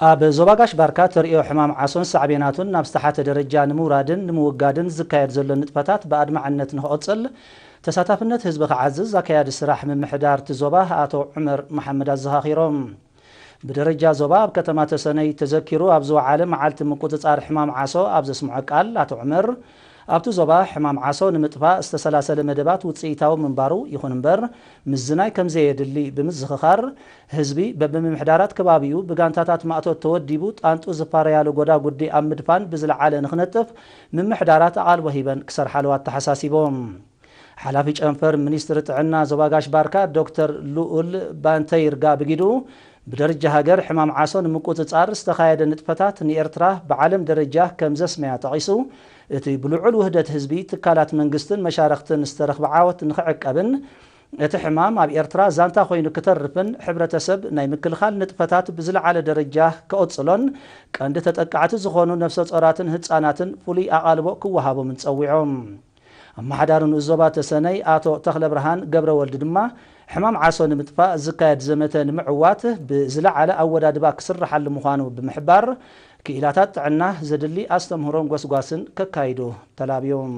ኣብ ዞባ ጋሽ ባርካ ተርእዮ ሕማም ዓሶን ሳዕቤናቱን ናብ ዝተሓተ ደረጃ ንምውራድን ንምውጋድን ዝካየድ ዘሎ ንጥፈታት ብኣድማዕነት ንክቕጽል፣ ተሳታፍነት ህዝቢ ክዓዝዝ ኣካያዲ ስራሕ ምምሕዳር እቲ ዞባ ኣቶ ዑመር መሓመድ ኣዘኻኺሮም። ብደረጃ ዞባ ኣብ ከተማ ተሰነይ ተዘኪሩ ኣብ ዝወዓለ መዓልቲ ምቁጽጻር ሕማም ዓሶ ኣብ ዘስምዖ ቃል ኣቶ ዑመር፣ ኣብቲ ዞባ ሕማም ዓሶ ንምጥፋእ ዝተሰላሰለ መደባት ውጽኢታዊ ምንባሩ ይኹን እምበር ምዝናይ ከምዘየድሊ ብምዝኽኻር፣ ህዝቢ በብምምሕዳራት ከባቢኡ ብጋንታታት ማእቶት ተወዲቡ ጣንጡ ዝፋረያሉ ጎዳጉዲ ኣብ ምድፋን ብዝለዓለ ንኽነጥፍ ምምሕዳራት ኣቓልቦ ሂበን ክሰርሓሉ ኣተሓሳሲቦም። ሓላፊ ጨንፈር ሚኒስትሪ ጥዕና ዞባ ጋሽ ባርካ ዶክተር ልኡል ባንተ ይርጋ ብጊዱ፣ ብደረጃ ሃገር ሕማም ዓሶ ንምቁጽጻር ዝተኻየደ ንጥፈታት ንኤርትራ ብዓለም ደረጃ ከም ዘስመያ ጠቒሱ፣ እቲ ብልዑል ውህደት ህዝቢ፣ ትካላት መንግስትን መሻርኽትን ዝተረኽበ ዓወት ንኽዕቀብን እቲ ሕማም ኣብ ኤርትራ ዛንታ ኮይኑ ክተርፍን ሕብረተሰብ ናይ ምክልኻል ንጥፈታት ብዝለዓለ ደረጃ ክቕጽሎን ቀንዲ ተጠቃዕቲ ዝኾኑ ነፍሰ ጾራትን ህጻናትን ፍሉይ ኣቓልቦ ክወሃቦምን ጸዊዖም። ኣመሓዳሪ ንኡስ ዞባ ተሰነይ ኣቶ ተኽለብርሃን ገብረወልድ ድማ፣ ሕማም ዓሶ ንምጥፋእ ዝካየድ ዘመተ ንምዕዋት ብዝለዓለ ኣወዳድባ ክስርሓሉ ምዃኑ ብምሕባር፣ ክኢላታት ጥዕና ዘድሊ ኣስተምህሮን ጎስጓስን ከካይዱ ተላብዮም።